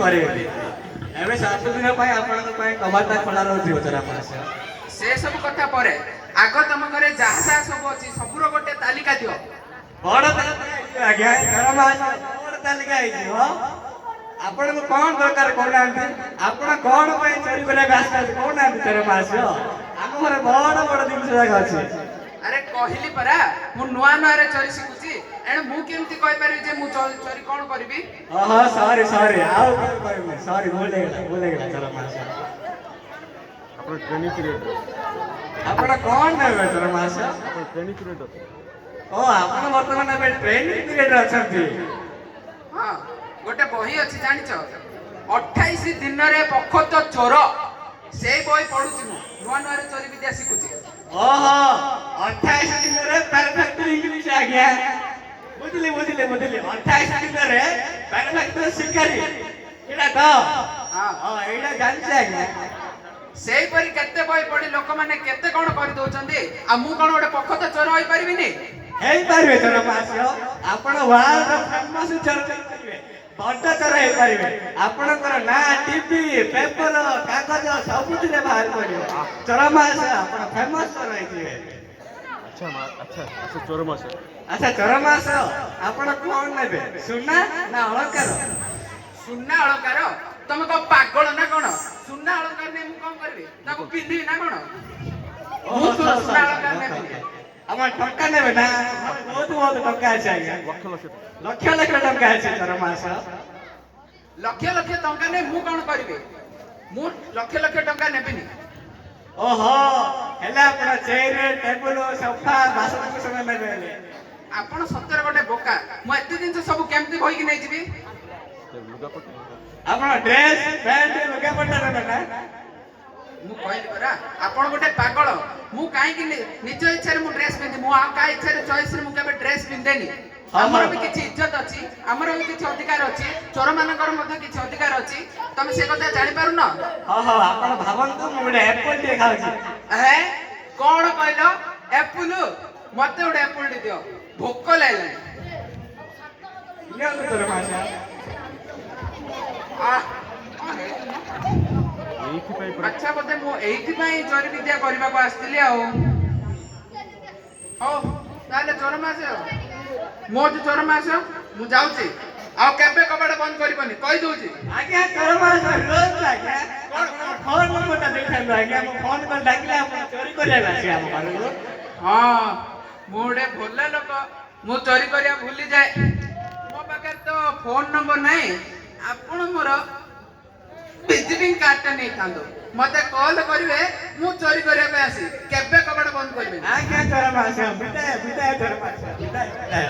କରିବେନି। ଏବେ ସବୁଦିନ ପାଇଁ ଆପଣଙ୍କ ପାଇଁ କବାଟଟା ଖୋଲା ରହୁଥିବ ଚୋରା ମହାଶୟ। ସେ ସବୁ କଥା ପରେ, ଆଗ ତମ ଘରେ ଯାହା ଯାହା ସବୁ ଅଛି, ସବୁର ଗୋଟେ ତାଲିକା ଦିଅ। ବଡ ତାଲିକା ହେଇଯିବ ଆଜ୍ଞା, ଚୋର ମହାଶୟ, ବଡ ତାଲିକା ହେଇଯିବ। ଆପଣଙ୍କୁ କଣ ଦରକାର କହୁନାହାନ୍ତି? ଆପଣ କଣ ପାଇଁ ଚୋରି କରିବାକୁ ଆସିନାହାନ୍ତି କହୁନାହାନ୍ତି ଚୋର ମହାଶୟ? ଆମ ଘରେ ବଡ ବଡ ଜିନିଷ ଯାକ ଅଛି। ଆରେ, କହିଲି ପରା, ମୁଁ ନୂଆ ନୂଆରେ ଚୋରି ଶିଖୁଛି। ଏଣୁ ମୁଁ କେମିତି କହିପାରିବି ଯେ ମୁଁ ଚୋରି କଣ କରିବି? ଓହୋ, ସରି ସରି, ଆଉ କଣ କହିବି? ସରି, ଭୁଲ ହେଇଗଲା, ଭୁଲ ହେଇଗଲା ଚୋର ମହାଶୟ। ଆପଣ ଟ୍ରେନିଂ ପିରିୟଡ଼। ଆପଣ କଣ ନେବେ ଚୋର ମହାଶୟ? ଆପଣ ଟ୍ରେନିଂ ପିରିୟଡ଼ ଅଛି। ଓ, ଆପଣ ବର୍ତ୍ତମାନ ଏବେ ଟ୍ରେନିଂ ପିରିୟଡରେ ଅଛନ୍ତି। ହଁ, ଗୋଟେ ବହି ଅଛି ଜାଣିଛ, 28 ଦିନରେ ପୋଖତ ଚୋର। ସେଇ ବହି ପଢୁଛି ମୁଁ, ନୂଆ ନୂଆରେ ଚୋରି ବିଦ୍ୟା ଶିଖୁଛି। ଓହୋ, 28 ଦିନରେ ପରଫେକ୍ଟ ଇଂଲିଶ ଆଜ୍ଞା। ବୁଝିଲି, ବୁଝିଲି, ବୁଝିଲି। 28 ଦିନରେ ପରଫେକ୍ଟ ଶିକାରୀ, ଏଇଟା ତ? ହଁ। ହଁ, ଏଇଟା ଜାଣିଛି ଆଜ୍ଞା। ସେଇପରି କେତେ ବହି ପଢି ଲୋକମାନେ କେତେ କଣ କରିଦଉଛନ୍ତି, ଆଉ ମୁଁ କଣ ଗୋଟେ ପୋଖତ ଚୋର ହେଇପାରିବିନି? ହେଇପାରିବେ ଚୋର ମହାଶୟ। ଆପଣ ୱାର୍ଲଡ ଫେମସ ଚୋର ହେଇପାରିବେ, ବଡ ଚୋର ହେଇପାରିବେ। ଆପଣଙ୍କର ନାଁ ଟିଭି, ପେପର, କାଗଜ ସବୁଥିରେ ବାହାରି ପଡିବ। ଚୋର ମହାଶୟ, ଆପଣ ଫେମସ ଚୋର ହେଇଯିବେ। ଆଚ୍ଛା ମା, ଆଚ୍ଛା ଆଚ୍ଛା, ଚୋର ମହାଶୟ। ଆଚ୍ଛା ଚୋର ମହାଶୟ, ଆପଣ କଣ ନେବେ, ସୁନା ନା ଅଳଙ୍କାର? ସୁନା ଅଳଙ୍କାର? ତମେ କଣ ପାଗଳ ନା କଣ? ସୁନା ଅଳଙ୍କାର ନେଇ ମୁଁ କଣ କରିବି? ତାକୁ ପିନ୍ଧିବି ନା କଣ? ମୁଁ ସୁନା ଅଳଙ୍କାର ନେବିନି। ଆପଣ ଟଙ୍କା ନେବେ ନା? ବହୁତ ବହୁତ ଟଙ୍କା ଅଛି ଆଜ୍ଞା। ଲକ୍ଷ ଲକ୍ଷ ଟଙ୍କା। ଲକ୍ଷ ଲକ୍ଷ ଟଙ୍କା ଅଛି ଚୋର ମହାଶୟ। ଲକ୍ଷ ଲକ୍ଷ ଟଙ୍କା ନେଇ ମୁଁ କଣ କରିବି? ମୁଁ ଲକ୍ଷ ଲକ୍ଷ ଟଙ୍କା ନେବିନି। ଓହୋ, ହେଲେ ଆପଣ ଚେୟାର, ଟେବୁଲ, ସୋଫା, ବାସନ କୁସନ ନେବେ ହେଲେ? ଆପଣ ସତରେ ଗୋଟେ ବୋକା। ମୁଁ ଏତେ ଜିନିଷ ସବୁ କେମିତି ବୋହିକି ନେଇଯିବି? ଲୁଗାପଟା। ଆପଣ ଡ୍ରେସ, ପ୍ୟାଣ୍ଟ, ଲୁଗାପଟା ନେବେ ନା? ମୁଁ କହିଲି ପରା, ଆପଣ ଗୋଟେ ପାଗଳ। ମୁଁ କାହିଁକି ନିଜ ଇଚ୍ଛାରେ ମୁଁ ଡ୍ରେସ ପିନ୍ଧି, ମୁଁ ଆଉ କାହା ଇଚ୍ଛାରେ, ଚଏସରେ ମୁଁ କେବେ ଡ୍ରେସ ପିନ୍ଧେନି। ଆମର ବି କିଛି ଇଜ୍ଜତ ଅଛି, ଆମର ବି କିଛି ଅଧିକାର ଅଛି, ଚୋର ମାନଙ୍କର ମଧ୍ୟ କିଛି ଅଧିକାର ଅଛି। ତମେ ସେ କଥା ଜାଣିପାରୁନ। ହଁ ହଁ ଆପଣ ଭାବନ୍ତୁ, ମୁଁ ଗୋଟେ ଆପଲ ଟିକେ ଖାଉଛି। ହେ, କଣ କହିଲ? ଏପୁଲ? ମତେ ଗୋଟେ ଏପୁଲ ଟେ ଦିଅ, ଭୋକ ଲାଗିଲାଣି। ନିଅନ୍ତୁ ଚୋର ମହାଶୟ। ଆଃ, କଣ ହେଇଛି ମ? ଏଇଥିପାଇଁ ପୁରା। ଆଚ୍ଛା, ବୋଧେ ମୁଁ ଏଇଥିପାଇଁ ଚୋରି ବିଦ୍ୟା କରିବାକୁ ଆସିଥିଲି ଆଉ। ହଉ ତାହେଲେ ଚୋର ମହାଶୟ, ମୁଁ ହଉଛି ଚୋର ମହାଶୟ, ମୁଁ ଯାଉଛି। ଆଉ କେବେ କବାଟ ବନ୍ଦ କରିବନି, କହିଦଉଛି। ଆଜ୍ଞା ଚୋର ମହାଶୟ, ରୁହନ୍ତୁ ଆଜ୍ଞା। ଆପଣ ଫୋନ ନମ୍ବରଟା ଦେଇଥାନ୍ତୁ ଆଜ୍ଞା। ମୁଁ ଫୋନ କରି ଡାକିଲେ ଆପଣ ଚୋରି କରିବାକୁ ଆସିବେ ଆମ ଘରକୁ। ହଁ, ମୁଁ ଗୋଟେ ଭୁଲା ଲୋକ, ମୁଁ ଚୋରି କରିବା ଭୁଲି ଯାଏ। ମୋ ପାଖରେ ତ ଫୋନ ନମ୍ବର ନାହିଁ। ଆପଣ ମୋର ଭିଜିଟିଂ କାର୍ଡଟା ନେଇଥାନ୍ତୁ, ମତେ କଲ୍ କରିବେ, ମୁଁ ଚୋରି କରିବା ପାଇଁ ଆସିବି। କେବେ କବାଟ ବନ୍ଦ କରିବେନି। ଆଜ୍ଞା ଚୋର ମହାଶୟ, ବିଦାୟ, ବିଦାୟ ଚୋର ମହାଶୟ, ବିଦାୟ, ବିଦାୟ।